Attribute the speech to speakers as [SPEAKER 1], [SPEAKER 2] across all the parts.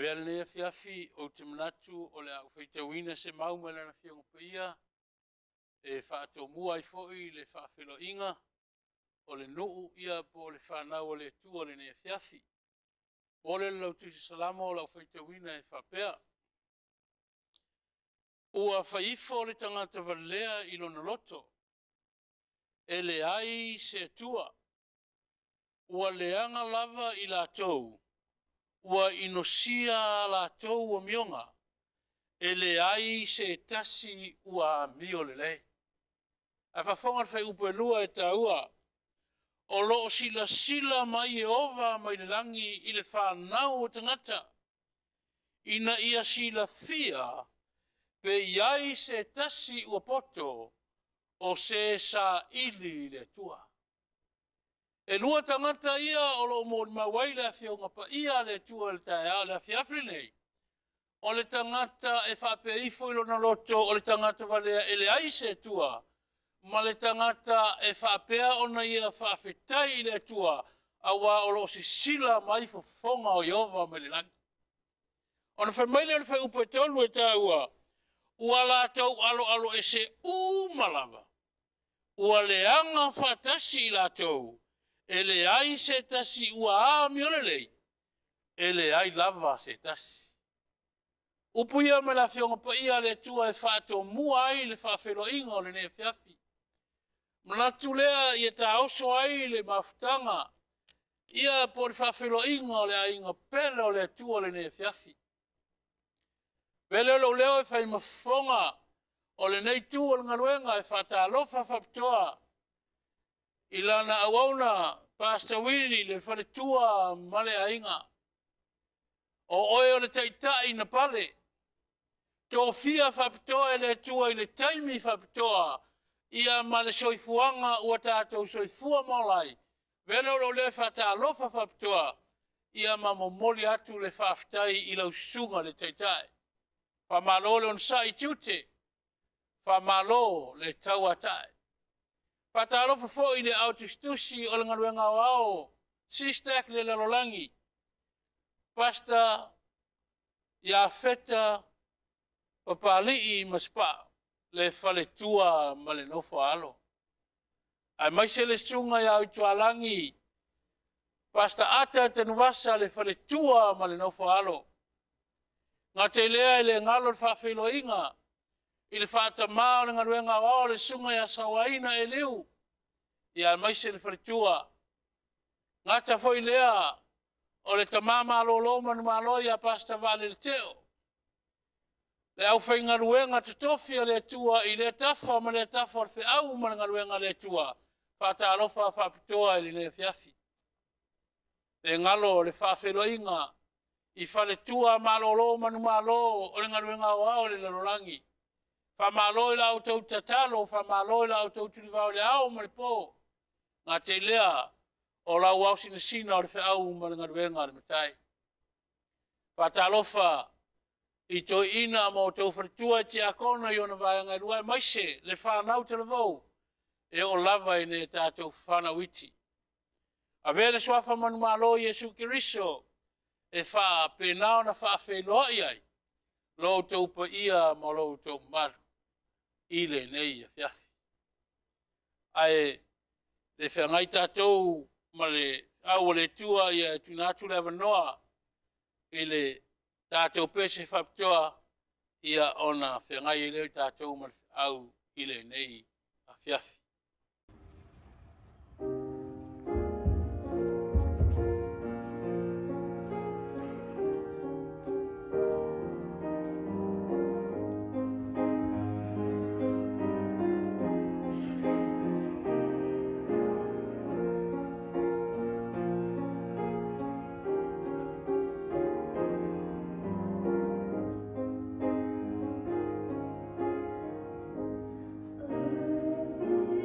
[SPEAKER 1] Avea lenei afiafi ou te manatu o le a ou faitauina se mau mai Lana Afioga Paia e faatomua ai foi le faafeiloaiga o le nuu ia po o le fanau a le Atua i lenei afiafi. O le lau Tusi Salamo o lau faitauina e faapea: Ua fai ifo le tagata valea i lona loto, e leai se Atua. Ua leaga lava i latou, ua inosia a latou amioga, e leai se tasi ua amio lelei. Ae faafofoga le fuaiupu 2 e taua, o lo o silasila mai Ieova mai le lagi i le fanau o tagata, ina ia silafia pe i ai se tasi ua poto o se saili i le Atua. E lua tagata ia o lo o molimau ai le Afioga Paia a le Atua i le taeao le afiafi lenei. O le tagata e faapea ifo i lona loto o le tagata valea e leai se Atua, ma le tagata e faapea ona ia faafetai i le Atua, aua o lo o sisila mai fofoga o Ieova mai le lagi. Ona fai mai lea o le fuaiupu 3 e taua, ua latou aloalo ese uma lava, ua leaga faatasi i latou, e leai se tasi ua amio lelei, e leai lava se tasi. Upu ia mai le Afioga Paia a le Atua e faatomua ai le faafeiloaiga o lenei afiafi. Manatu lea ia taoso ai le mafutaga ia po o le faafeiloaiga o le aiga pele o le Atua lenei afiafi. Pele o lou leo e fai mafofoga o lenei tu o le galuega e faatalofa faapitoa i lana auauna Pastor Willie le faletua ma le aiga. O oe o le taitai na pale, tofia faapitoa e le Atua i le taimi faapitoa, ia ma le soifuaga ua tatou soifua ma ola ai. Vele o lou leo faatalofa faapitoa, ia ma momoli atu le faafetai i lau susuga le taitai. Faamalo le onosai i tiute, faamalo le tauatai. Faatalofa foi i le au tusitusi o le galuega aoao, Sistac le lalolagi, Pastor Iafeta Papalii Masepau, le faletua ma le nofo a alo. Aemaise le susuga ia Utualagi, Pastor Ata Tanuvasa, le faletua ma le nofo a alo. Gata i lea e le galo le faafeiloaiga i le faatamā o le galuega aoao le susuga ia Sauaina Eliu, ia aemaise le faletua. Gata foi lea o le tamā malolo manumalo ia Pastor Vaalele Teo, le aufaigaluega totofi a le Atua i lea tafa ma lea tafa o le feau ma le galuega a le Atua, faatalofa faapitoa i lenei afiafi. Le galo le faafeiloaiga i faletua malolo manumalo o le galuega aoao o le lalolagi. Faamalo i la outou tatalo, faamalo i la outou tulivao i le ao ma le po. Gata i lea o lau aosinasina o le feau ma le galuega a le Matai. Faatalofa i toeaiina ma outou faletua e tiakona i ona vaega e lua, aemaise le fanau talavou e oo lava i nai a tatou fanau iti. Avea le suafa manumalo o Iesu Keriso e faapena ona faafeiloai ai lo outou paia ma lo outou mamalu i lenei afiafi. Ae le feagai tatou ma le au o le Atua, ia e tuuina atu le avanoa i le tatou pese faapitoa, ia ona feagai ai lea o tatou ma le au i lenei afiafi.
[SPEAKER 2] If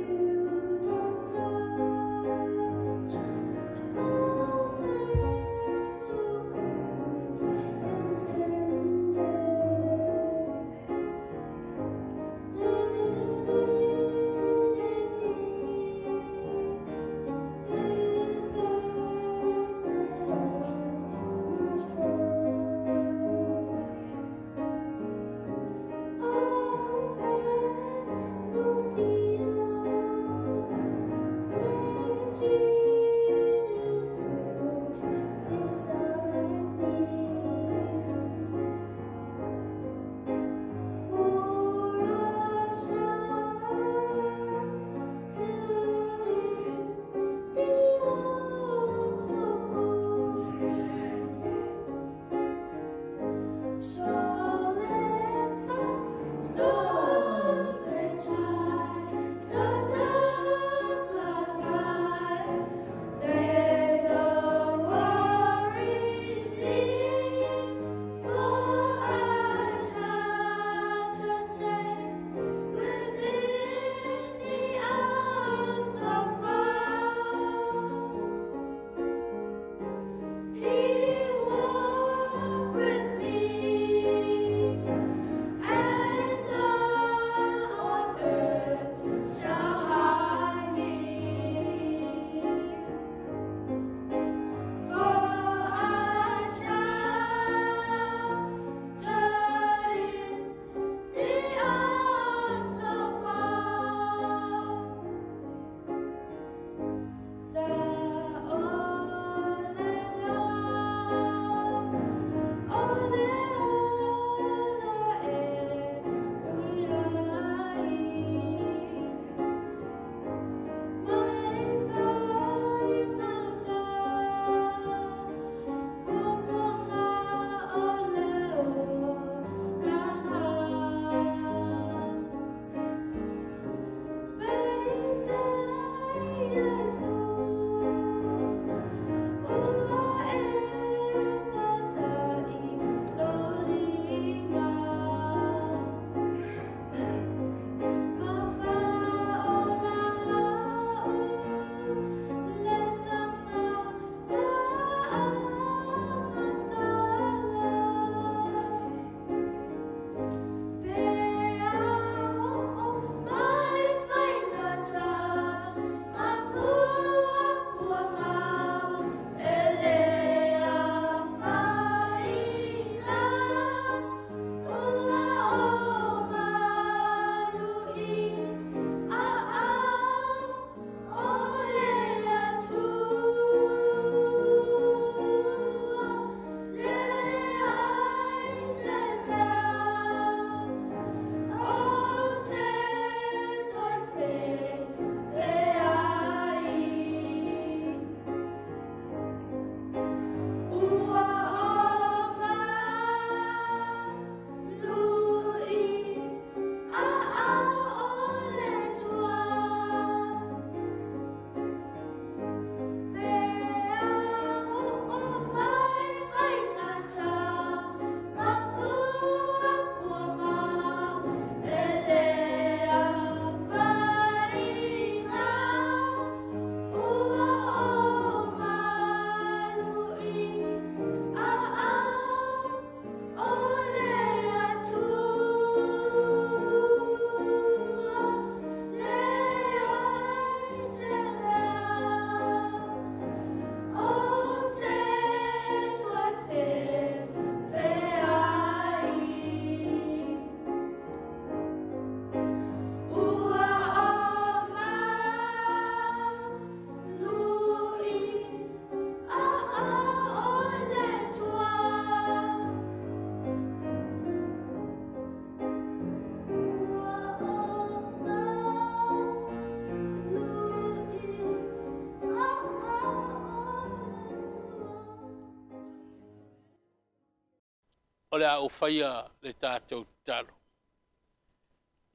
[SPEAKER 1] o le a ou faia le tatou tatalo.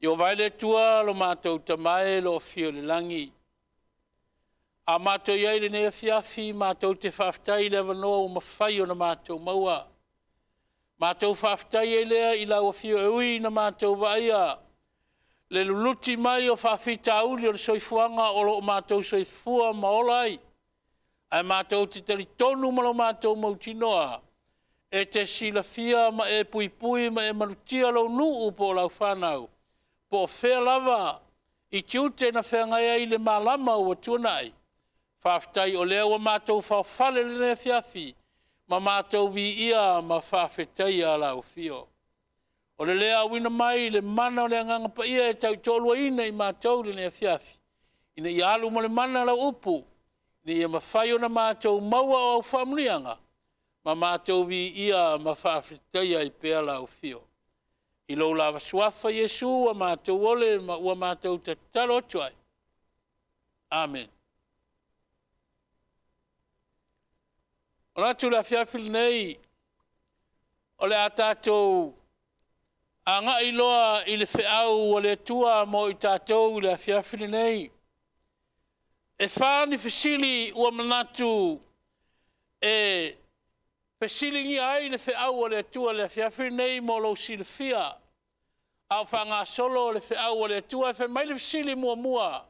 [SPEAKER 1] Ieova e le Atua lo matou Tama e o lo o afio i le lagi, a matou i ai i lenei afiafi, matou te faafetai i le avanoa ua mafai ona matou maua. Matou faafetai ai lea i lau Afio e ui ina matou vaaia le luluti mai o faafitauli o le soifuaga o lo o matou soifua ma ola ai, ae matou te talitonu ma lo matou mautinoa, e te silafia ma e puipui ma e malutia lou nuu po o lau fanau, po o fea lava i tiute na feagai ai i le malama ua tuanai. Faafetai o lea ua matou faofale i lenei afiafi ma matou viia ma faafetaia lau Afio. O le le auina mai le mana o le Agaga Paia e tautoaluaina i matou i lenei afiafi, ina ia alu ma le mana lau upu, ina ia mafai ona matou maua au faamanuiaga, ma matou viia ma faafetaia ai pea lau Afio. I lou lava Suafa Iesu ua matou ole ma ua matou tatalo atu ai. Amene. O atu le afiafi lenei, o le a tatou agai loa i le feau a le Atua mo i tatou i le afiafi lenei. E 4 ni fesili ua manatu e fesiligia ai le feau a le Atua i le afiafi lenei mo lou silafia, a o faagasolo le feau a le Atua. Fai mai le fesili muamua,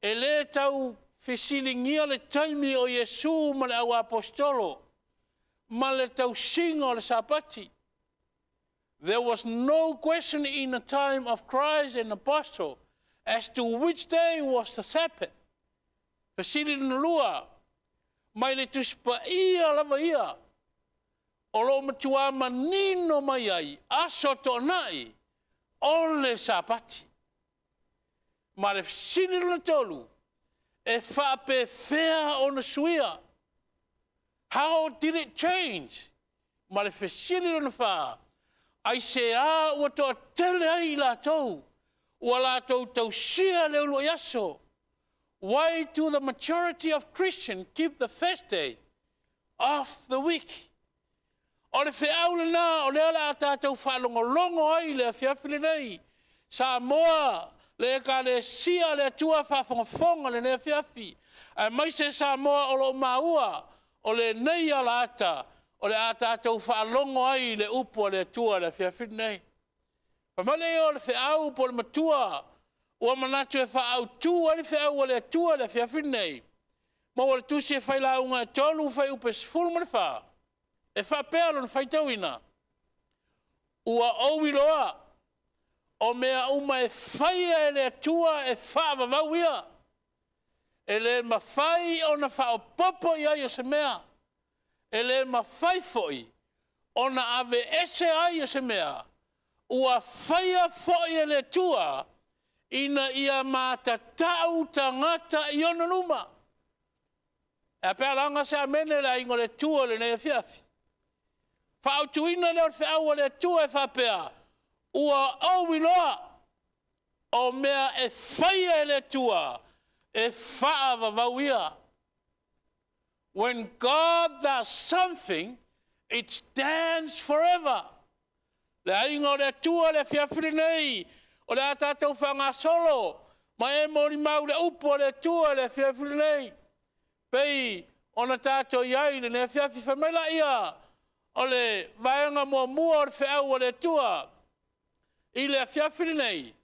[SPEAKER 1] e le tau fesiligia le taimi o Iesu ma le auaposeitolo ma le tausiga o le Sapati. There was no question in the time of Christ and Apostle as to which day was the Sabbath. Fesili lona lua, mai le Tusi Paia lava ia, o lo o matua manino mai ai Aso Toonai o le Sapati. Ma le fesili lona tolu, e faapefea ona suia? How did it change? Ma le fesili lona fa, aisea ua toatele ai i latou ua latou tausia le uluai aso? Why do the majority of Christians keep the first day of the week? O le feau lena o lea o le a tatou faalogologo ai i le afiafi lenei. Samoa, le Ekalesia a le Atua faafogafoga lenei afiafi, aemaise Samoa o lo o maua o lenei alaata o le a tatou faalogo ai i le upu a le Atua i le afiafi lenei. Fai mai lea o le feau po o le matua ua manatu e faaautu ai le feau a le Atua i le afiafi lenei, maua le tusi e Failauga e 3 fuaiupu e 14, e faapea lona faitauina, ua ou iloa o mea uma e faia e le Atua e faavavau ia, e le mafai ona faaopoopo i ai o se mea, e le mafai foi ona aveese ai o se mea, ua faia foi e le Atua ina ia matatau tagata i ona luma. E a pe a laga se amene le aiga o le Atua i lenei afiafi. Faautuina lea o le feau a le Atua e faapea, ua ou iloa o mea e faia e le Atua e faavavau ia. When God does something, it stands forever. Le aiga o le Atua le afiafi lenei, o le a tatou faagasolo ma e molimau le upu a le Atua le afiafi lenei, pei ona tatou i ai i lenei afiafi. Fai mai laia o le vaega muamua o le feau a le Atua i le afiafi lenei,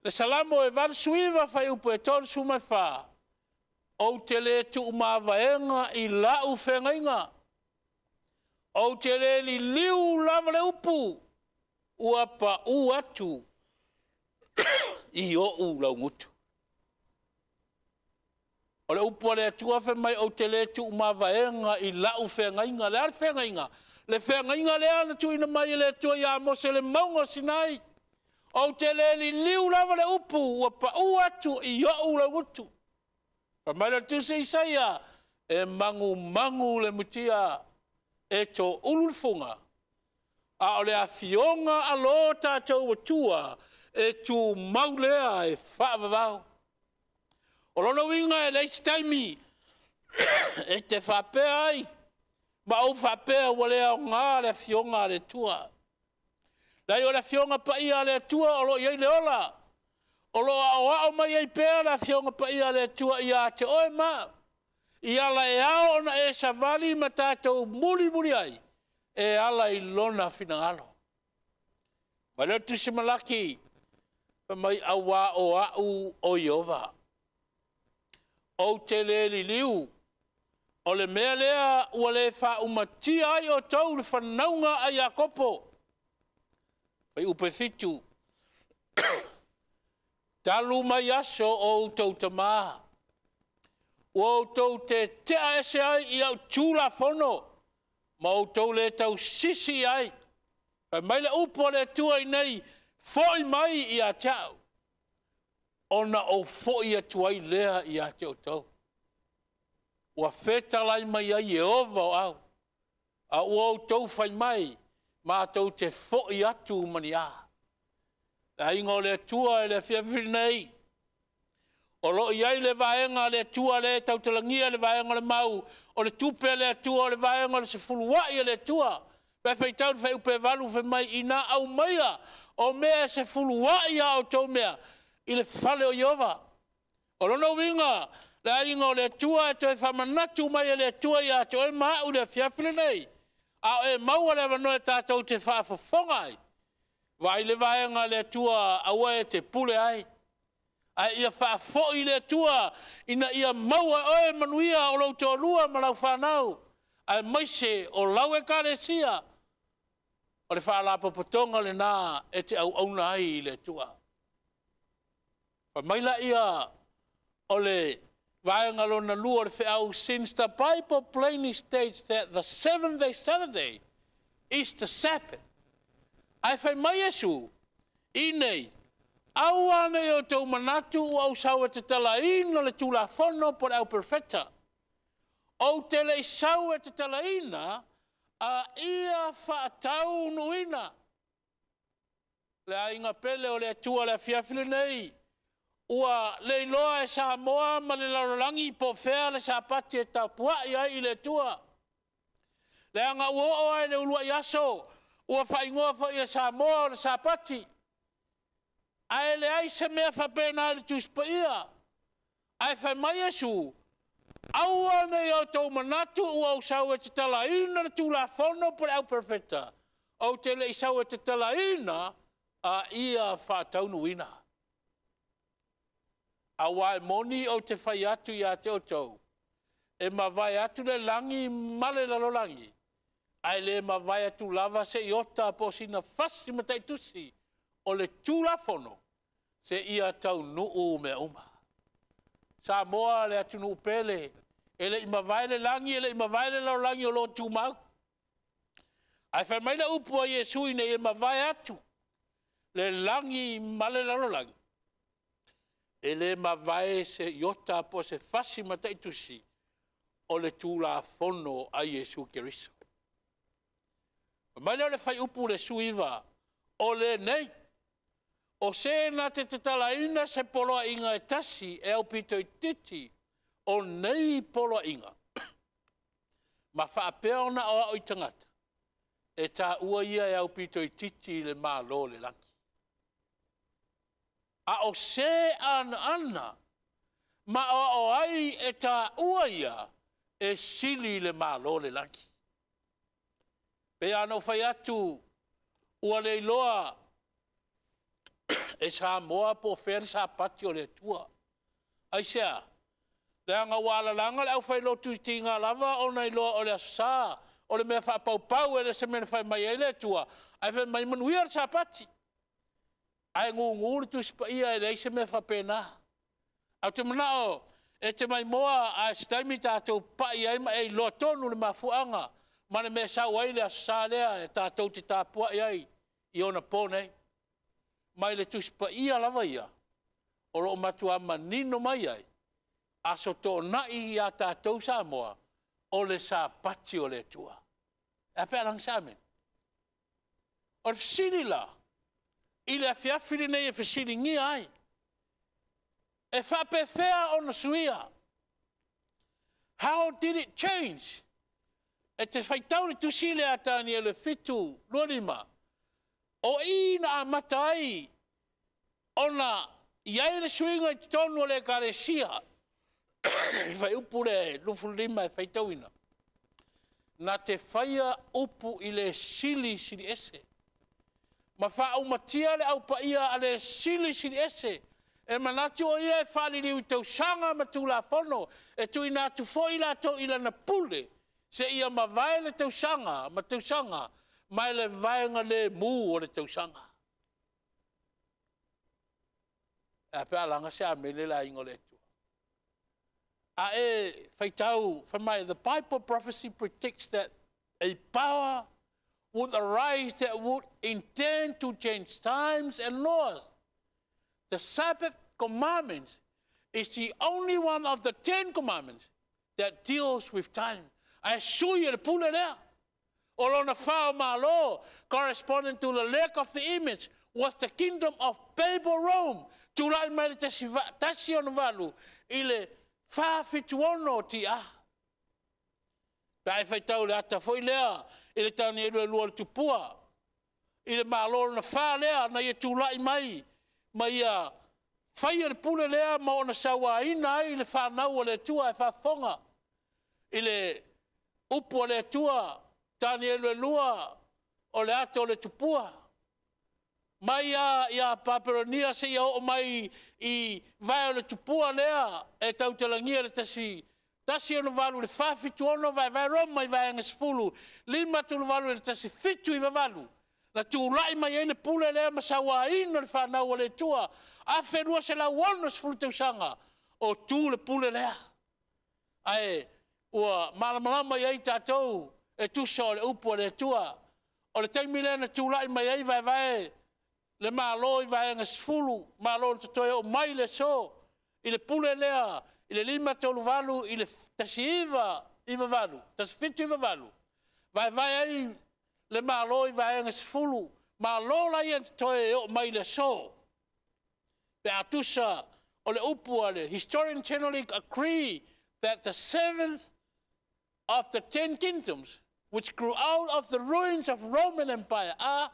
[SPEAKER 1] le Salamo e 89 fuaiupu e 34, ou te le tuumavaega i lau feagaiga, ou te le liliu lava le upu ua pau atu i ou laugutu. O le upu a le Atua fai mai, ou te le tuumavaega i lau feagaiga. Le a le feagaiga? Le feagaiga lea na tuuina mai e le Atua ia Mose i le mauga o Sinai. Ou te le liliu lava le upu ua pau atu i ou laugutu. Fai mai le tusi Isaia, e magumagu le mutia, e toulu le fuga, a o le afioga a lo tatou Atua e tumau lea e faavavau. O lona uiga e leai se taimi e te faapea ai, Ma ou faapea ua le aoga le Afioga a le Atua. Leai, o le Afioga Paia a le Atua o lo o i ai le ola, o lo o aoao mai ai pea le Afioga Paia a le Atua ia te oe ma au, i ala e ao ona e savali ma tatou mulimuli ai e ala i lona finagalo. Fai mai le Tusi Malaki, fai mai, aua o au o Ieova, ou te le liliu, o le mea lea ua le faaumatia ai outou le fanauga a Iakopo. Fuaiupu 7. Talu mai aso o outou tama, ua outou tetea ese ai i au tulafono ma outou le tausisi i ai. Fai mai le upu a le Atua i inei, foi mai ia te au, ona ou foi atu ai lea ia te outou. Ua fetalai mai ai Ieova o au, a ua outou fai mai, matou te foi atu ma ni a? Le aiga o le Atua i le afiafi lenei, o lo o i ai le vaega a le Atua lea e tautalagia i le vaega o le mau, o le tupe a le Atua, o le vaega o le sefuluai a le Atua. Pe a faitau le fuaiupu 8 fai mai, ina aumaia o mea e sefuluai a outou mea i le fale o Ieova. O lona uiga le aiga o le Atua, e toe faamanatu mai e le Atua ia te oe ma au i le afiafi lenei, a o e maua le avanoa tatou te faafofoga ai, vaai le vaega a le Atua, aua e te pule ai, ae ia faafoi i le Atua ina ia maua e oe manuia o lou toalua ma lau fanau, aemaise o lau ekalesia. O le faalapotopotoga lena e te auauna ai i le Atua. Fai mai laia o le vaega lona lua o le feau, since the Bible plainly states that the seventh day Saturday is the Sabbath. Ae fai mai Iesu i nei, aua ne i outou manatu ua ou sau e tatalaina le tulafono po o le auperofeta. Ou te le i sau e tatalaina, a ia faataunuuina. Le aiga pele o le Atua i le afiafi lenei, ua le iloa e Samoa ma le lalolagi po o fea le Sapati e tapuai ai i le Atua. Leaga ua oo lava i le uluai aso ua faaigoa foi e Samoa o le Sapati, ae leai se mea faapena i le Tusi Paia. Ae fai mai Iesu, aua ne i outou manatu ua ou sau e tatalaina le tulafono po o le auperofeta, ou te le i sau e tatalaina, a ia faataunuuina. Aua e moni ou te fai atu ia te outou, e mavae atu le lagi ma le lalolagi, ae le mavae atu lava se iota po o sina fasi mataitusi o le Tulafono seia taunuu mea uma. Samoa le atunuu pele, e le i mavae le lagi e le i mavae le lalolagi o lo o tumau. Ae fai mai le upu a Iesu ina ia mavae atu le lagi ma le lalolagi, e le mavae se iota po o se fasi mataitusi o le Tulafono a Iesu Keriso. Fai mai lea o le fuaiupu 19, o lenei, o se na te tatalaina se poloaiga e tasi e aupito itiiti o nei poloaiga, ma faapea ona aoao i tagata, e taua ia e aupito itiiti i le Malo o le lagi. A o se anoano ma aoao ai e taua ia e sili i le Malo o le lagi. Pei lava ona ou fai atu, ua le iloa e Samoa po o fea le Sapati o le Atua. Aisea? Leaga ua alalaga le aufailotu tiga lava ona iloa o le Aso Sa, o le mea faapaupau, e le o se mea na fai mai ai le Atua, ae fai mai manuia le Sapati. Ae gugu le Tusi Paia e leai se mea faapena. Ae ou te manao e te maimoa, ae se taimi tatou pai ai ma e iloa tonu le mafuaaga ma le mea e sau ai le Aso Sa lea e tatou te tapuai ai i ona po nei. Mai le Tusi Paia lava ia, o lo o matua manino mai ai, Aso Toonai ia tatou Samoa, o le Sapati o le Atua. E a pe a lagi se amene? O le fesili la, i le afiafi lenei e fesiligia ai, e faapefea ona suia? How did it change? E te faitau le tusi lea a Tanielo 7:25, o i na amata ai ona i ai le suiga i totonu o le Ekalesia, i le fuaiupu lea 25 e faitauina, na te faia upu i le Silisili Ese ma faaumatia le Au Paia a le Silisili Ese, e manatu o ia e faaliliu i tausaga ma tulafono, e tuuina atu foi latou i lana pule, seia mavae le tausaga ma tausaga ma le vaega lemu o le tausaga. E a pe a laga se amene le aiga o le Atua? A e faitau fai mai, "The Bible prophecy predicts that a power would arise that would intend to change times and laws. The Sabbath commandments is the only one of the 10 Commandments that deals with time." Ae sui e le pule lea. O lona fao malo, corresponding to the leg of the image, was the kingdom of Papal Rome. Tulai mai le 168 i le 476 TA. Pe a e faitau le ata foi lea i le Tanielu e lua o le tupua, i le malo lona fa lea na ia tulai mai ma ia faia le pule lea ma ona sauaina ai le fanau a le Atua e faafofoga i le upu a le Atua, Tanielu e 2, o le ato o le tupua. Mai lava ia Papelonia seia oo mai i vae o le tupua lea e tautalagia le 168 i le 476, vaevae Roma i vaega 10, 538 i le 1798, na tulai mai ai le pule lea ma sauaina le fanau a le Atua, 1260 tausaga o tu le pule lea. Ae ua malamalama i ai tatou e tusa o le upu a le Atua. O le taimi lea na tulai mai ai vaevae le Malo i vaega 10, malo na totoe oo mai le aso, i le pule lea i le 538 i le 1998, 1798, vaevae ai le Malo i vaega 10, malo la ia na totoe e oo mai i le aso. Pe a tusa o le upu a le historian generally agree that the seventh of the 10 kingdoms which grew out of the ruins of Roman Empire are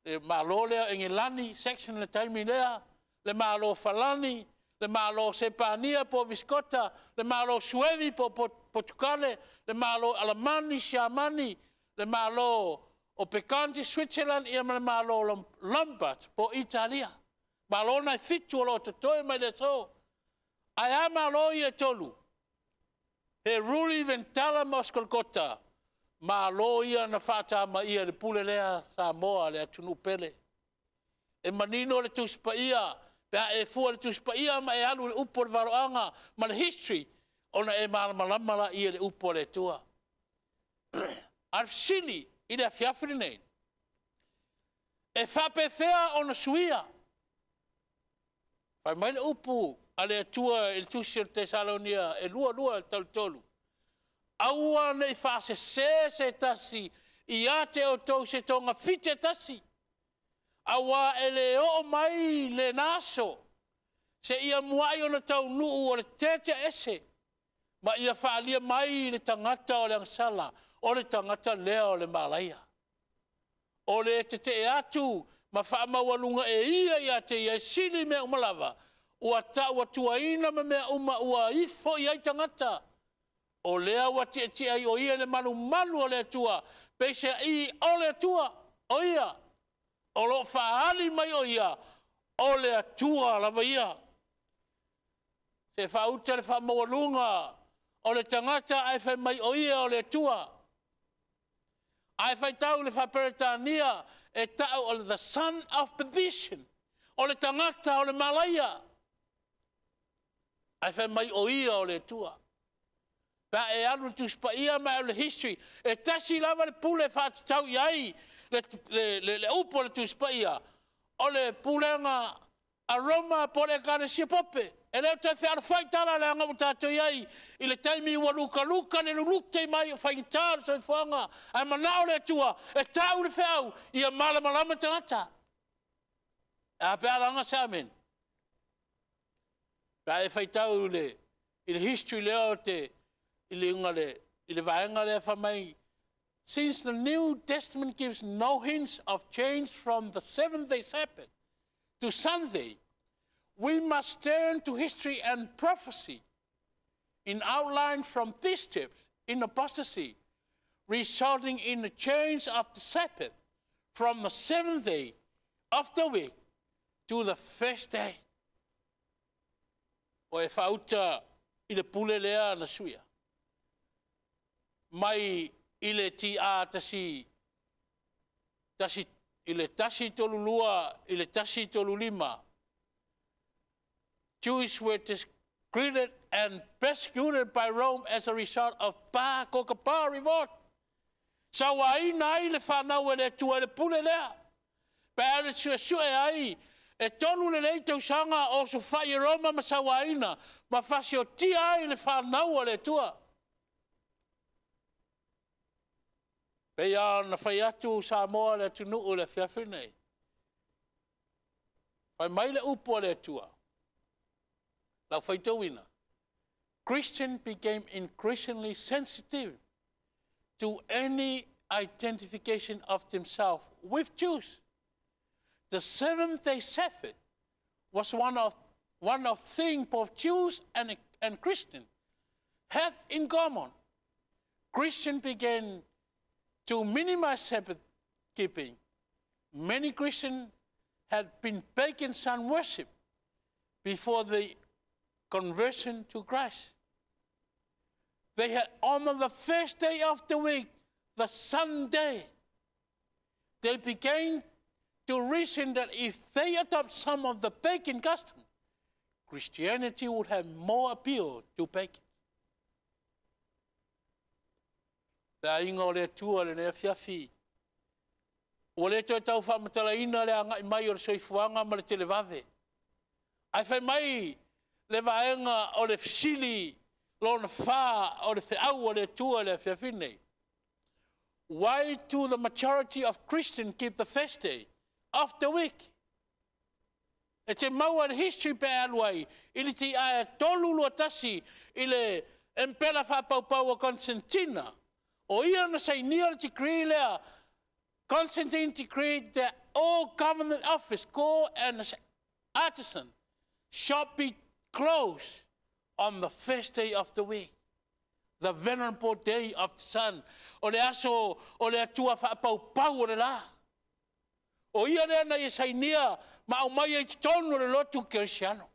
[SPEAKER 1] le Malo lea o Engelani, section le taimi lea, le Malo o Falani, le Malo o Sepania po o Visikota, le Malo o Suevi po o Potukale, le Malo o Alamani, Siamani, le Malo o Pekanti, Switzerland, ia ma le Malo o Lombard po o Italia. Malo na e 7 o lo o totoe mai le aso. Ae a malo ia e 3? He Ruli, Ventala ma Oskolkota, malo ia na faatamaia le pule lea Samoa le atunuu pele. E manino le Tusi Paia, pe a e fua le Tusi Paia ma e alu i le upu o le valoaga ma le history, ona e malamalama la ia le upu a le Atua. A le fesili i le afiafi lenei, e faapefea ona suia? Fai mai le upu a le Atua i le tusi o le Tesalonia e 2:2 tau 3. Aua ne i faasese se tasi ia te outou se togafiti e tasi, aua e le oo mai lena aso, seia muai ona taunuu o le tetea ese, ma ia faalia mai le tagata o le agasala, o le tagata lea o le malaia. O le tetee atu ma faamaualuga e ia ia te ia e sili mea uma lava, ua tauatuaina ma mea uma ua ifo i ai tagata. O lea ua tietie ai o ia le malumalu o le Atua, peiseai o le Atua, o ia, o lo o faaali mai o ia, o le Atua lava ia. Se faauta le faamaualuga o le tagata ae fai mai o ia o le Atua. Ae faitau le faa-Peretania e tau o le the son of perdition, o le tagata o le malaia. Ae fai mai o ia o le Atua. Pe a e alu le Tusi Paia ma e alu le history, e tasi lava le pule e faatatau i ai le upu o le Tusi Paia, o le pulega a Roma po o le Ekalesia Pope. E le o toe fealofai tala leaga ua tatou i ai i le taimi ua lukaluka le lulute mai o faigata o le soifuaga, ae manao le Atua e tau le feau ia malamalama tagata. E a pe a laga se amene? Pe a e faitau i le history lea o te i le uga le I le vaega lea fai mai, "Since the New Testament gives no hints of change from the seventh day Sabbath to Sunday, we must turn to history and prophecy in outline from these steps in apostasy, resulting in the change of the Sabbath from the seventh day of the week to the first day." O e faauta i le pule lea na suia mai i le TA tasi tasi i le 132 i le 135, Jews were discredited and persecuted by Rome as a result of Bar Kokhba revolt. Sauaina ai le fanau e le Atua i le pule lea. Pe a le suesue ai, e 3 lelei tausaga o sofai e Roma ma sauaina, ma fasiotia ai le fanau a le Atua. Pei ona fai atu Samoa le atunuu i le afiafi nei. Fai mai le upu a le Atua, lau faitauina, "Christian became increasingly sensitive to any identification of themselves with Jews. The seventh day Sabbath was one of things both Jews and Christians had in common. Christians began to minimize Sabbath keeping. Many Christians had been pagan sun worship before the conversion to Christ. They had honored the first day of the week, the Sunday. They began to reason that if they adopt some of the pagan custom, Christianity would have more appeal to pagans." Le aiga o le Atua le afiafi. Ua le toe tau faamatalaina le agai mai o le soifuaga ma le televave. Ae fai mai le vaega o le fesili lona 4 o le feau o le Atua le afiafi nei. Why do the majority of Christians keep the first day of the week? E te maua le history pe alu ai i le ti ae 321 i le empela faapaupau o Constantina. O ia na sainia le decree lea, Constantine decreed that all government office, court and artisan shall be closed on the first day of the week, the venerable day of the sun. O le aso o le Atua faapaupau o le la. O ia lea na ia sainia ma au mai ai totonu o le lotu kerisiano.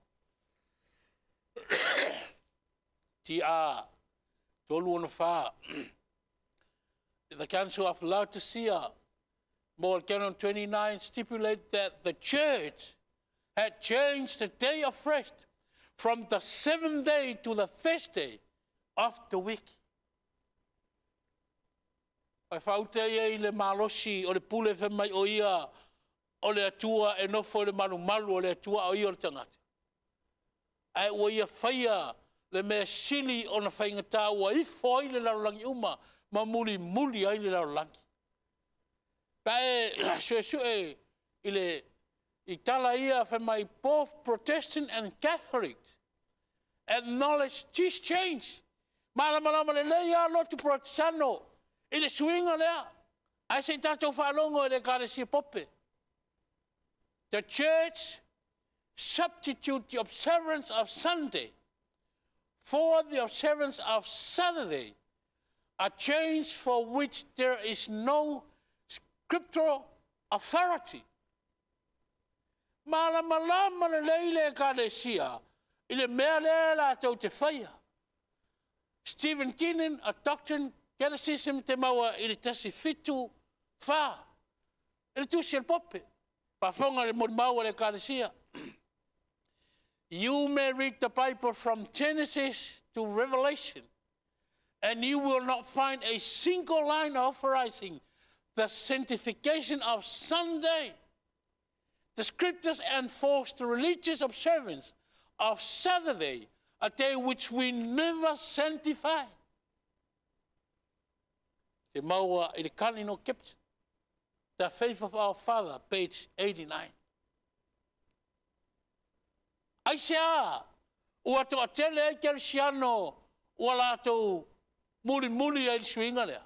[SPEAKER 1] TA 364. The Council of Laodicea, Moral Canon 29, stipulate that the church had changed the day of rest from the seventh day to the first day of the week. Pai faute ia i le malosi o le pule fe mai o ia o le Atua e nofo i le malumalu o le Atua o ia o le tagata. Ae ua ia faia le mea sili ona faigata ua ifo ai le lalolagi uma ma mulimuli ai le lalolagi. Pa e suesue i le i tala ia fai mai, both Protestant and Catholic acknowledge this change. Malamalama lelei a lotu Protestano i le suiga lea. Ae se i tatou faalogo i le Ekalesia Pope. The church substitute the observance of Sunday for the observance of Saturday, a change for which there is no scriptural authority. Malamalama lelei le Ekalesia i le mea lea latou te faia. Stephen Keenan, A Doctrine Catechism, te maua i le 174. I le tusi al Pope. Pafonga le molimau a le Ekalesia. You may read the Bible from Genesis to Revelation, and you will not find a single line authorizing the sanctification of Sunday. The scriptures enforce the religious observance of Saturday, a day which we never sanctify. Te maua i le Cardinal Gibson, The Faith of Our Father, page 89. Ai se a, ua toatele ai kerisiano ua latou Mulimuli ai le suiga lea.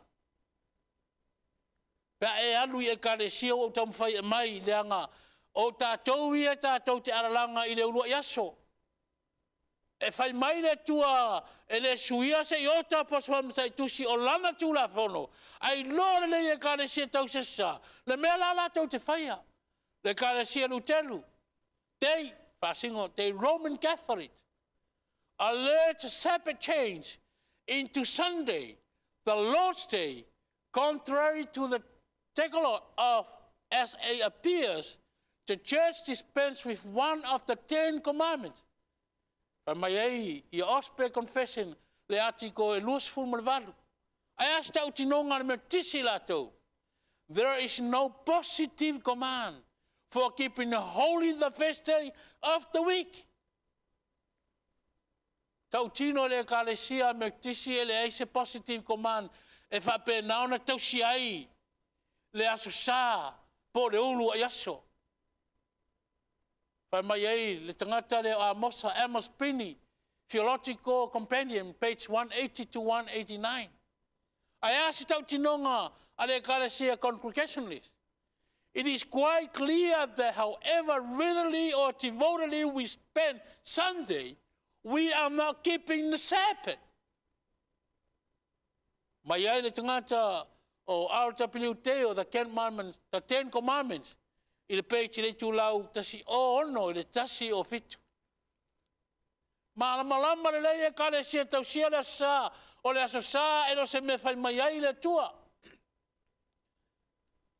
[SPEAKER 1] Pe a e alu i ekalesia ua ou taumafai e aumai, leaga o tatou ia tatou te alalaga i le uluai aso. E fai mai le Atua e le suia se iota po o se faamatatusi o Lana Tulafono, ae iloa lelei e ekalesia tausese le mea la latou te faia. Le ekalesia Luteru, they, faasino, the Roman Catholic, alert Sabbath change into Sunday, the Lord's Day, contrary to the Decalogue of as it appears, the church dispensed with one of the Ten Commandments. Fai mai ai ia Augsburg Confession le atiko e 28. Ae a se tautinoga a le Metotisi latou? There is no positive command for keeping holy the first day of the week. Tautino le ekalesia Metotisi e leai se positive command e faapena ona tausi ai le aso Sa po o le uluai aso. Fai mai ai le tagata lea o Amosa, Amos Binney, Theological Compendium, page 180 to 189. Ae a se tautinoga a le ekalesia Congregationalist? It is quite clear that however readily or devotedly we spend Sunday, we are not keeping the Sabbath. Mai ai le tagata o R.W. Dale, the Ten Commandments, i le page i le itulau 106 i le 107. Malamalama lelei ekalesia tausia le aso Sa, o le aso Sa e le o se mea fai mai ai le Atua.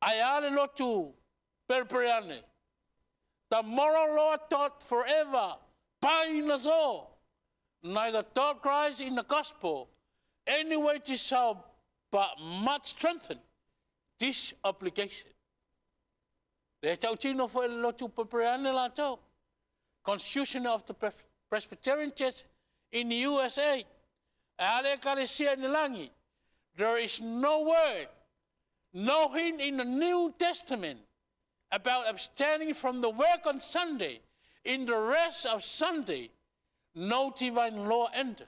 [SPEAKER 1] Ae a le lotu Perepereane? The moral law taught forever bind us all. Neither taught Christ in the gospel any way to shall but much strengthen this obligation. Le tautino foi le lotu Perepereane latou. Constitution of the Presbyterian Church in the USA. A le ekalesia i le lagi. There is no word, no hint in the New Testament about abstaining from the work on Sunday. In the rest of Sunday, no divine law enters.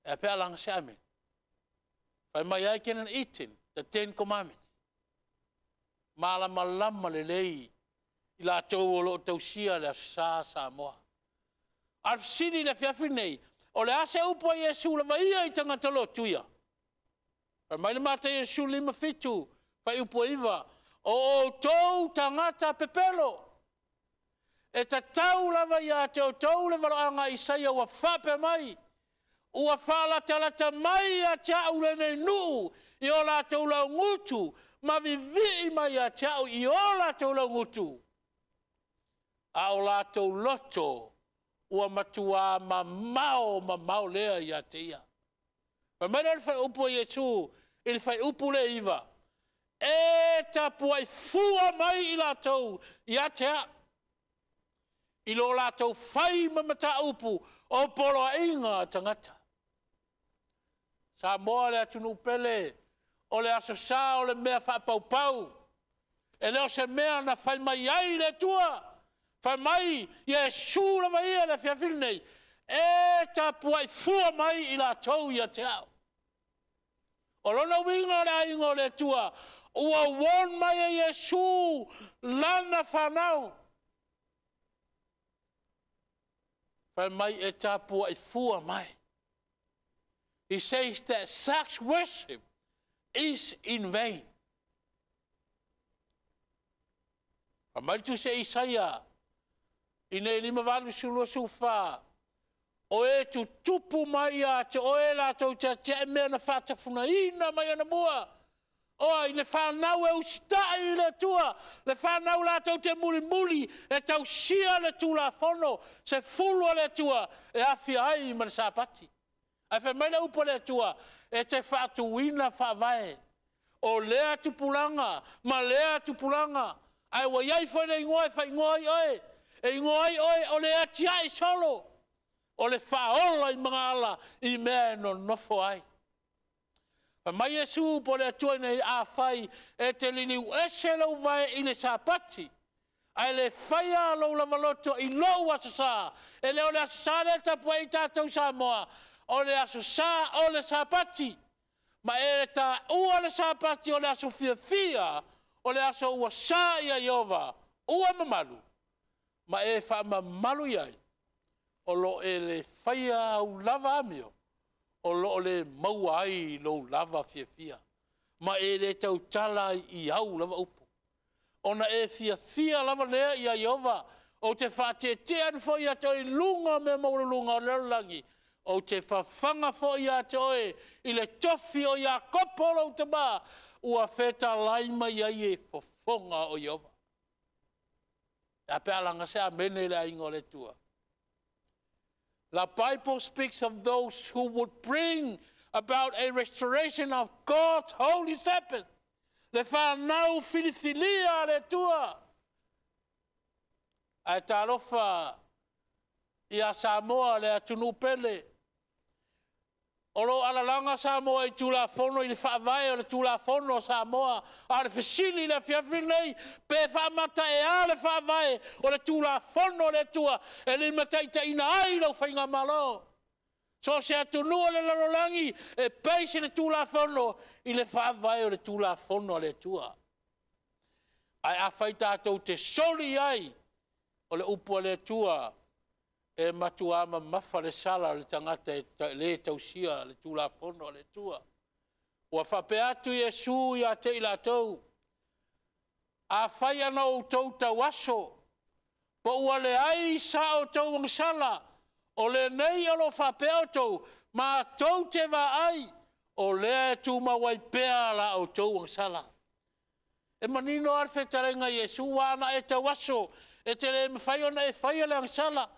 [SPEAKER 1] E pea langa se amen. Fai mai ai Canon Eaton, the Ten Commandments. Malamalama lelei i latou o lo o tausia le Aso Sa Samoa. A le fesili i le afiafi nei, o le a se upu a Iesu lava ia i tagata lotu ia? Fai mai le Mataio 15, fuaiupu e 9, o outou tagata pepelo, e tatau lava ia te outou le valoaga a Isaia ua faapea mai, ua faalatalata mai ia te au lenei nuu i o latou laugutu, ma vivii mai ia te au i o latou laugutu, a o latou loto ua matuā mamao mamao lea ia te ia. Fai mai lea o le faaiupu a Iesu i le fuaiupu lea e 9, e tapuai fua mai i latou ia te au, i lo latou fai ma mataupu o poloaiga a tagata. Samoa le atunuu pele, o le Aso Sa o le mea faapaupau, e le o se mea na fai mai ai le Atua. Fai mai Iesu lava ia le afiafi lenei, e tapuai fua mai i latou ia te au. O lona uiga o le aiga o le Atua, ua warn mai e Iesu lana fanau. Fai mai e tapuai fua mai. He says that such worship is in vain. Fai mai le tusi a Isaia i nei 58 24, o e tutupu mai ia te oe latou te atiae mea na faatafunaina mai anamua. O ai le fanau e usitai i le Atua, le fanau latou te mulimuli e tausia le Tulafono 10 a le Atua e afia ai ma le Sapati. Ae fai mai le upu a le Atua, e te faatuina faavae o lea tupulaga ma lea tupulaga, ae ua i ai foi le igoa e faaigoa ai oe, e igoa ai oe o le atiae solo, o le faaola i magaala i mea e nonofo ai. Fai mai Iesu po o le Atua nei, afai e te liliu ese lou vae i le Sapati, ae le faia lou lavaloto i lou Aso Sa, e le o le Aso Sa lea e tapuai ai tatou Samoa, O le Aso Sa o le Sapati. Ma e taua le Sapati o le aso fiafia, o le aso ua sa ia Ieova, ua mamalu, ma e faamamalu i ai, o lo o e le faia au lava amio, o lo o le maua ai lou lava fiafia, ma e le tautala ai i au lava upu. Ona e fiafia lava lea ia Ieova, ou te faatetea atu foi ia te oe i luga o mea maualuluga o le lalolagi, ou te fafaga foi ia te oe i le tofi o Iakopo lou tama, ua fetalai mai ai e fofoga o Ieova. E a pe a laga se amene i le aiga o le Atua. The Bible speaks of those who would bring about a restoration of God's holy Sabbath. Le whanau filifilia a le Atua. Ae talofa ia Samoa le atunuu pele. O lo o alalaga Samoa i Tulafono i le faavae o le Tulafono a Samoa. A o le fesili i le afiafi lenei, pe faamataea le faavae o le Tulafono a le Atua e limataitaiina ai lau faigamalo. So o se atunuu o le lalolagi e base le Tulafono i le faavae o le Tulafono a le Atua. Ae afai tatou te soli i ai, o le upu a le Atua, e matua mamafa le sala o le tagata e le tausia le Tulafono a le Atua. Ua faapea atu Iesu ia te i latou, afai ana outou tauaso, po ua leai sa outou agasala, o lenei o lo o faapea outou, matou te vaai, o lea e tumau ai pea la outou agasala. E manino lava le fetalaiga a Iesu, aua ana e tauaso, e te le mafai ona e faia le agasala.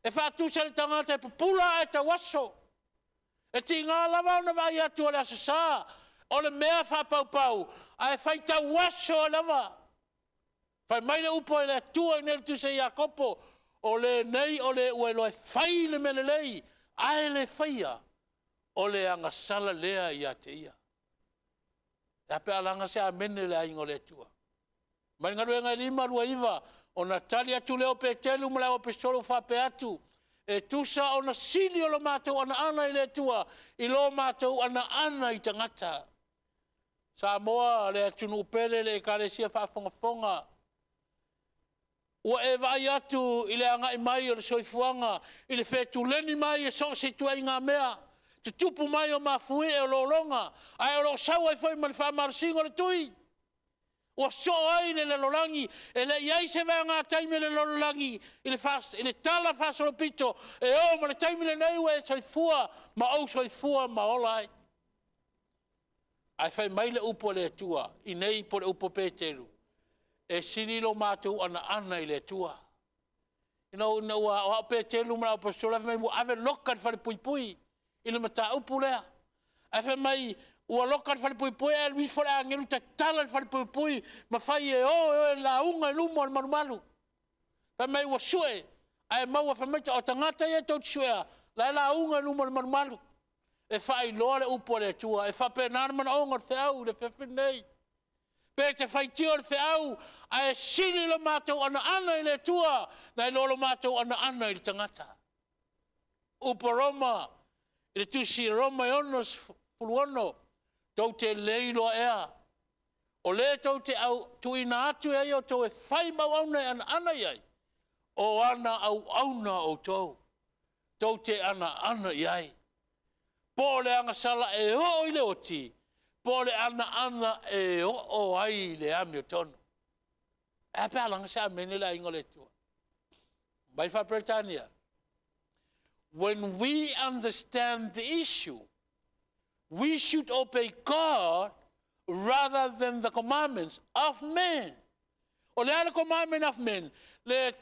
[SPEAKER 1] E faatusa i le tagata e pupula ae tauaso. E tiga lava ona vaai atu o le Aso Sa, o le mea faapaupau, ae faitau aso lava. Fai mai le upu a le Atua i le tusi a Iakopo, o lenei o le ua iloa e fai le mea lelei, ae le faia, o le agasala lea ia te ia. E a pe a laga se amene le aiga o le Atua. Mai le galuega e 5:29, ona tali atu lea o Peteru ma le auaposeitolo faapea atu, e tusa ona sili o lo matou anaana i le Atua, i lo matou anaana i tagata. Samoa le atunuu pele, le ekalesia faafogafoga, ua e vaai atu i le agai mai o le soifuaga, i le fetuleni mai e so o se ituaiga mea, tutupu mai o mafuie o lologa, ae o lo o sau ai foi ma le faamalosiga o le tui. Ua soo ai le lalolagi, e le i ai se vaega taimi o le lalolagi i le tala faasolopito e oo ma le taimi lenei ua e soifua ma ou soifua ma ola ai. Ae fai mai le upu a le Atua, i nei po o le upu a Peteru, e sili lo matou anaana i le Atua. Ina ua o au Peteru ma le auaposeitolo, fai mai ua ave loka i le falepuipui i le mataupu lea. Ae fai mai ua loka le falepuipui ae alu ifo le agelu tatala le falepuipui ma fai e o e lauga i luma o le malumalu. Fai mai ua sue, ae maua fai mai o tagata ia tou te suea, la e lauga i luma o le malumalu. E faailoa le upu a le Atua, e faapena le manaoga o le feau i le afiafi lenei. Pe te faitio le feau, ae sili lo matou anaana i le Atua, nai lo lo matou anaana i le tagata. Upu a Roma, i le tusi Roma e 66, tou te le iloa ea, o le tou te au tuuina atu e ai outou e fai ma auauna e anaana i ai, o ana auauna outou, tou te anaana i ai. Po o le agasala e oo i le oti, po o le anaana e oo ai i le amiotonu. E a pe a laga se amene le aiga o le Atua. Mai faa-Peretania. When we understand the issue, we should obey God rather than the commandments of men. O le a le commandment of men? Le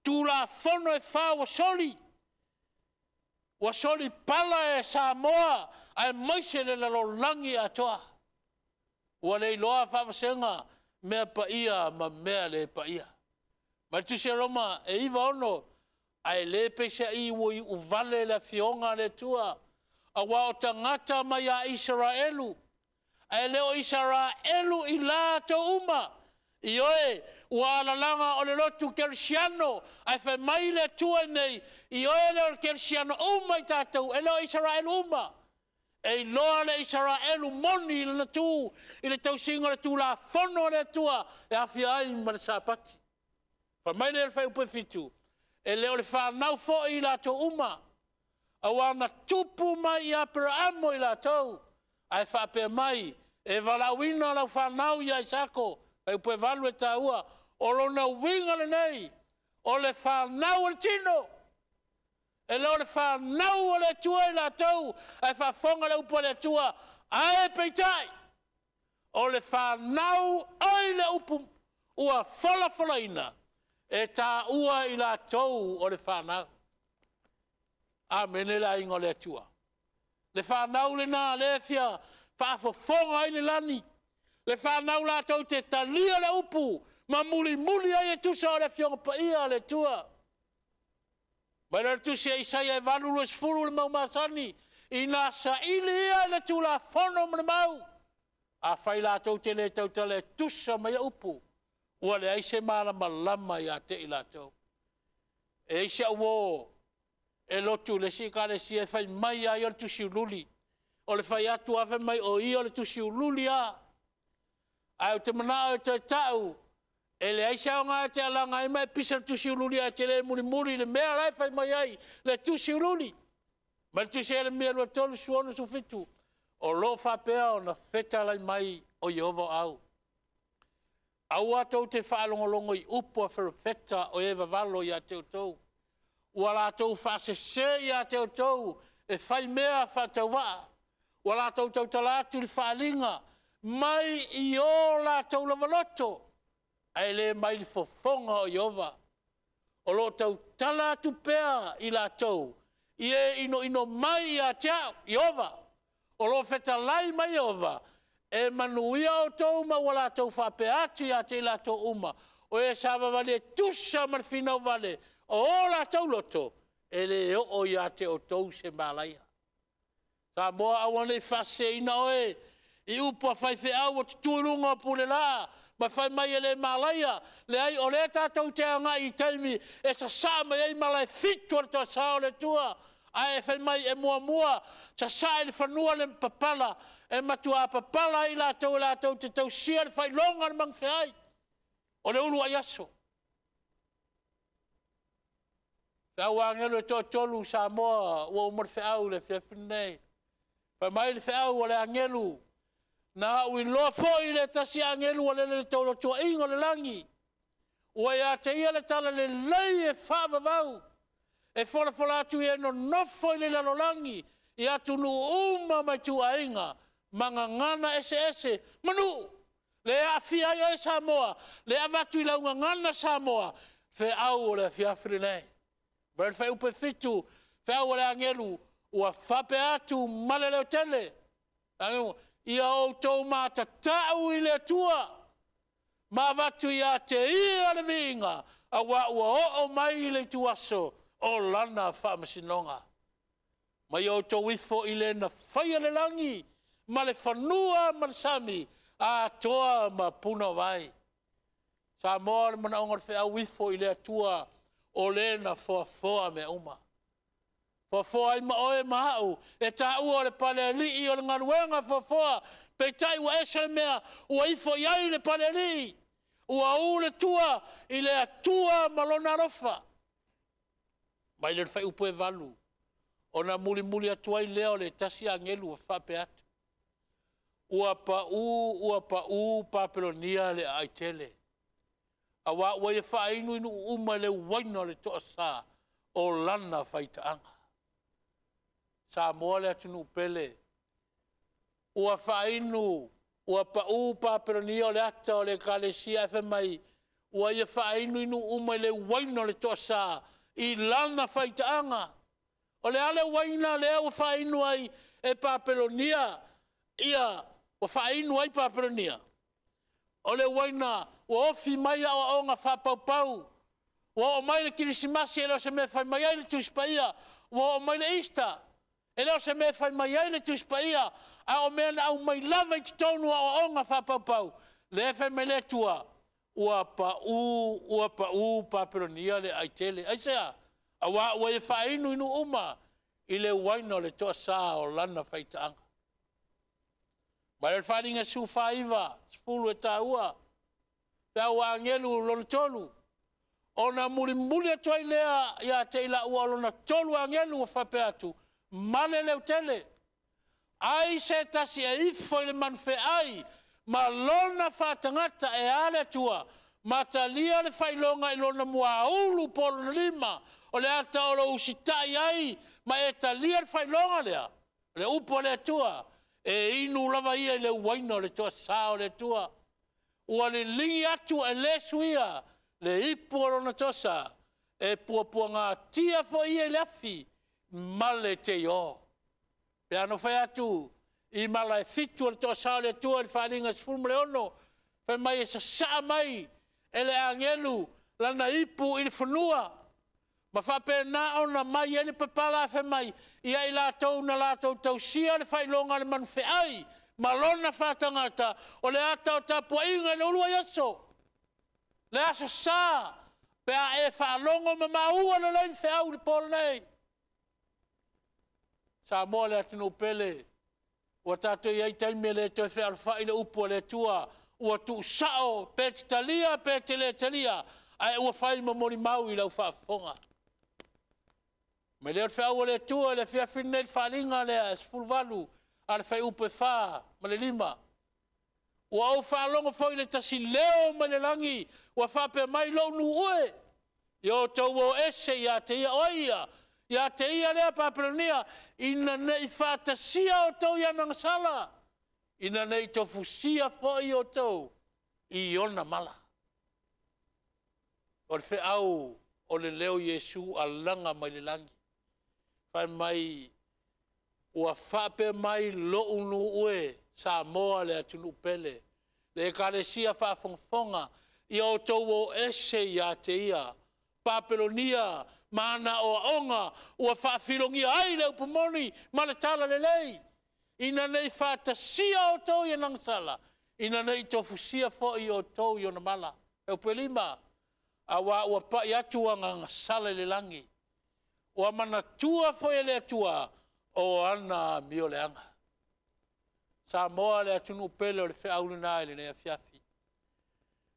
[SPEAKER 1] Tulafono e fa ua soli. Ua soli pala e Samoa aemaise le lalolagi atoa. Ua le iloa faavasega mea paia ma mea le paia. Mai le tusi a Roma e 9:6, ae le peiseai ua iuvale le afioga a le Atua, aua o tagata mai a Isaraelu, ae le o Isaraelu i latou uma, Ioe, ua alalaga o le lotu kerisiano, ae fai mai le Atua nei, ioe le o le kerisiano uma i tatou, e le o Isaraelu uma. E iloa le Isaraelu moni i lana tu i le tausiga o le Tulafono a le Atua e aafia ai ma le Sapati. Fai mai lea o le fuaiupu 7, e le o le fanau foi i latou uma, aua na tupu mai ia Aperaamo i latou, ae faapea mai, e valaauina lau fanau ia Isaako, fuaiupu 8 e taua. O lona uiga lenei, o le fanau a le tino, e le o le fanau a le Atua i latou, ae faafofoga le upu a le Atua, ae peitai, o le fanau oi le upu ua folafolaina, e taua i latou o le fanau. Amene le aiga o le Atua. Le fanau lena lea e fia faafofoga ai le lagi, le fanau latou te talia le upu ma mulimuli ai e tusa o le Afioga Paia a le Atua. Fai mai le tusi a Isaia 8:20 le mau masani, ina saili ia i le Tulafono ma le mau, afai latou te le tautala e tusa ma ia upu, ua leai se malamalama ia te i latou. E i ai si au uo e lotu i le isi ekalesia, e fai mai lava ia o le tusiululi. O le fai atu lava fai mai o ia o le tusiululi lava. Ae ou te manao e toe tau, e leai se aoga e te alaga ai ma e pisa i le tusiululi ae te le mulimuli i le mea la e fai mai ai le tusiululi. Fai mai le tusi a Ieremia 23, 16, 17, o lo o faapea ona fetalai mai o Ieova o au. Aua tou te faalogologo i upu a perofeta o e vavalo ia te outou, ua latou faasese ia te outou e fai mea faatauvaa. Ua latou tautala atu i le faaaliga mai i o latou lava loto, ae le mai le fofoga o Ieova. O lo o tautala atu pea i latou i e inoino mai ia te au, Ieova. O lo o fetalai mai Ieova, e manuia outou ma ua latou faapea atu ia te i latou uma, o e savavali e tusa ma le finau vale o o latou loto, e le oo ia te outou se malaia. Samoa, aua ne i faaseseina oe i upu a faifeau ua tutu i luga o pulelaa ma fai mai e le malaia. Leai, o lea tatou te agai i taimi e sasaa mai ai mala e 7 a le toasā o le Atua, ae fai mai e muamua sasaa i le fanua le papala, e matua papala ai latou e latou te tausia le faailoga o le magafeai, o le uluai aso. Feau a agelu e toatolu Samoa ua uma le feau i le afiafi lenei. Fai mai le feau a le agelu, na ou iloa foi i le tasi agelu ua lele i le tolotoaiga o le lagi, ua ia te ia le talalelei e faavavau, e folafola atu i e nonofo i le lalolagi, i atunuu uma ma ituaiga ma gagana eseese ma nuu, lea e aafia ai oe Samoa, lea e avatu i lau gagana Samoa, feau o le afiafi lenei. Fai mai le fuaiupu 7, feau a le agelu, ua faapea atu ma le leotele, ia outou matatau i le Atua ma avatu ia te Ia le viiga, aua ua oo mai le ituaso o lana faamasinoga. Ma ia outou ifo i le na faia le lagi ma le fanua ma le sami, atoa ma punouai. Samoa, o le manaoga o le feau, ifo i le Atua o le na foafoa mea uma. Foafoa ai ma oe ma au, e taua o le palealii o le galuega foafoa, peitai ua ese le mea ua ifo i ai le palealii, ua u le tua i le Atua ma lona alofa. Mai le fuaiupu 8, ona mulimuli atu ai lea o le tasi agelu ua faapea atu, ua pau, ua pau Papelonia le aai tele, aua ua ia faainu i nuu uma i le uaina o le toasa o lana faitaaga. Samoa le atunuu pele, ua faainu, ua pau Papelonia o le ata o le ekalesia, ae fai mai ua ia faainu i nuu uma i le uaina o le toasa i lana faitaaga. O le a le uaina lea ua faainu ai e Papelonia? Ia, ua faainu ai Papelonia. O le uaina ua ofi mai aoaoga faapaupau. Ua oo mai le Kerisimasi e le o se mea e fai mai ai le Tusi Paia. Ua oo mai le Easter, e le o se mea e fai mai ai le Tusi Paia, a o mea na aumai lava i totonu o aoaoga faapaupau, lea e fai mai le Atua, Ua pau, ua pau Papelonia le aai tele. Aisea? Auā ua ia faainu i nuu uma i le uaina o le toasa o lana faitaaga. Ma o le faaaliga 19, 10 e taua, feau a agelu lona tolu, ona mulimuli atu ai lea ia te i laua o lona tolu agelu ua faapea atu, male leutele, ai se tasi e ifo i le manufeai ma lona faatagata e a le Atua, ma talia le faailoga i lona muaulu po o lona lima, o le ata o lo o usitai ai ma e talia le faailoga lea, o le upu a le Atua, e inu lava ia i le uaina o le toasa o le Atua, ua liligi atu e le suia le ipu o lona toasa, e puapuagatia foi ia i le afi ma le teio. Pe ana fai atu i mala e 7 o le toasa o le Atua i le faaaliga 16, fai mai e sasaa mai e le agelu lana ipu i le fanua, ma faapena ona mai ai le papala fai mai, ia i latou na latou tausia le faailoga a le manufeai ma lona faatagata, o le ata o tapuaiga i le uluai aso, le aso Sa, pe a e faalogo ma maua lelei le feau i le po lenei. Samoa le atunuu pele, ua tatou i ai i taimi e le toe fealofai le upu a le Atua, ua tuusao pe te talia pe te le talia, ae ua fai ma molimau i lau faafofoga. Fai mai lea o le feau a le Atua i le afiafi lenei i le faaaliga lea 18 a le fuaiupu 4 ma le 5. Ua ou faalogo foi i le tasi leo mai le lagi ua faapea mai, lou nuu e, ia outou o ese ia te ia. O ai ia? Ia te ia lea Papelonia, ina ne i faatasia outou i ana agasala, ina ne i tofusia foi outou i ona mala. O le feau o le leo o Iesu alaga mai le lagi, fai mai, ua faapea mai lou nuu e, Samoa le atunuu pele, le Ekalesia faafogafoga, ia outou o ese ia te ia, Papelonia ma ana oaoga ua faafilogia ai le upu moni ma le talalelei, ina ne i faatasia outou i ana agasala, ina ne i tofusia foi outou i ona mala. Fuaiupu 5, aua ua pai atu ana agasala i le lagi, ua manatua foi e le Atua o ana amioleaga. Samoa le atunuu pele, o le feau lena i lenei afiafi.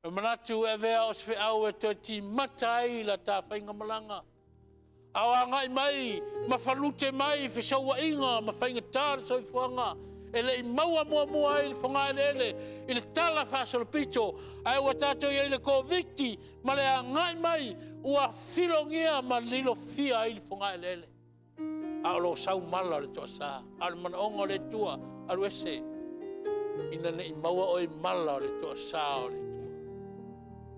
[SPEAKER 1] E manatu e avea o se feau e toe timata ai la ta faigamalaga, a o agai mai ma falute mai fesauaiga ma faigata o le soifuaga, e le i maua muamua ai le fogaeleele i le tala faasolopito, ae ua tatou i ai i le Koviti ma le agai mai ua filogia ma lilofia ai le fogaeleele. A o lo o sau mala o le toasa, a o le manaoga o le Atua, alu ese, ina ne i maua oe i mala o le toasa o le Atua.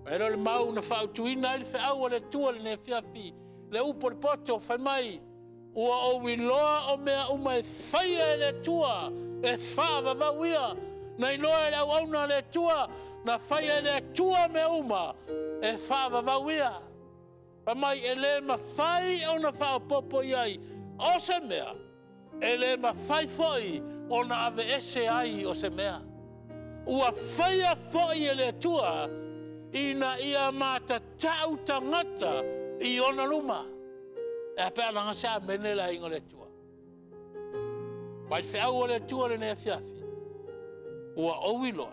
[SPEAKER 1] Mai lea o le mau na faautuina ai le feau a le Atua i lenei afiafi, le upu o le poto, fai mai, ua ou iloa o mea uma e faia e le Atua, e faavavau ia. Na iloa e le auauna a le Atua, na faia e le Atua mea uma, e faavavau ia. Fai mai, e le mafai ona faaopoopo i ai o se mea, e le mafai foi ona aveese ai o se mea. Ua faia foi e le Atua ina ia matatau tagata i ona luma. E a pe a laga se amene le aiga o le Atua. Mai le feau o le Atua lenei afiafi, ua ou iloa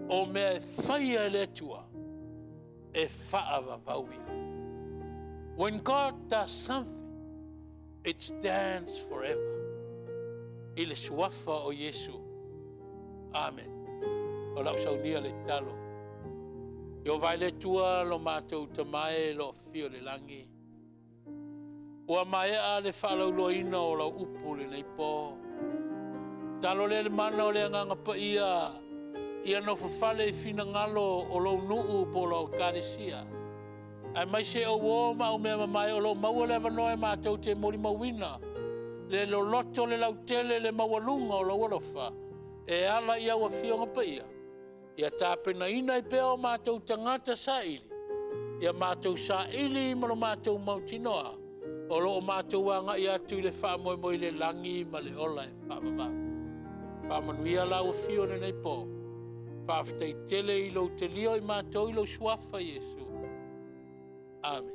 [SPEAKER 1] o mea e faia e le Atua, e faavavau ia. When God does something, it stands forever. I le suafa o Iesu. Amen. O lau saunia le tatalo. Ieova e le Atua lo matou Tama e o lo o afio i le lagi. Ua maea le faalauiloaina o lau upu i lenei po. Tatalo lea i le mana o le Agaga Paia, ia nofofale i finagalo o lou nuu po o lau Ekalesia, aemaise o uo ma au mea mamae o lo o maua le avanoa e matou te molimauina le loloto, le lautele, le maualuga o lou alofa e ala i au Afioga Paia, ia tapenaina ai pea o matou tagata saili, ia matou saili ma lo matou mautinoa o lo o matou agai atu i le faamoemoe i le lagi ma le ola e faavavau. Faamanuia lau afio i lenei po. Faafetai tele i lou talia o i matou i lou suafa Iesu. Amene.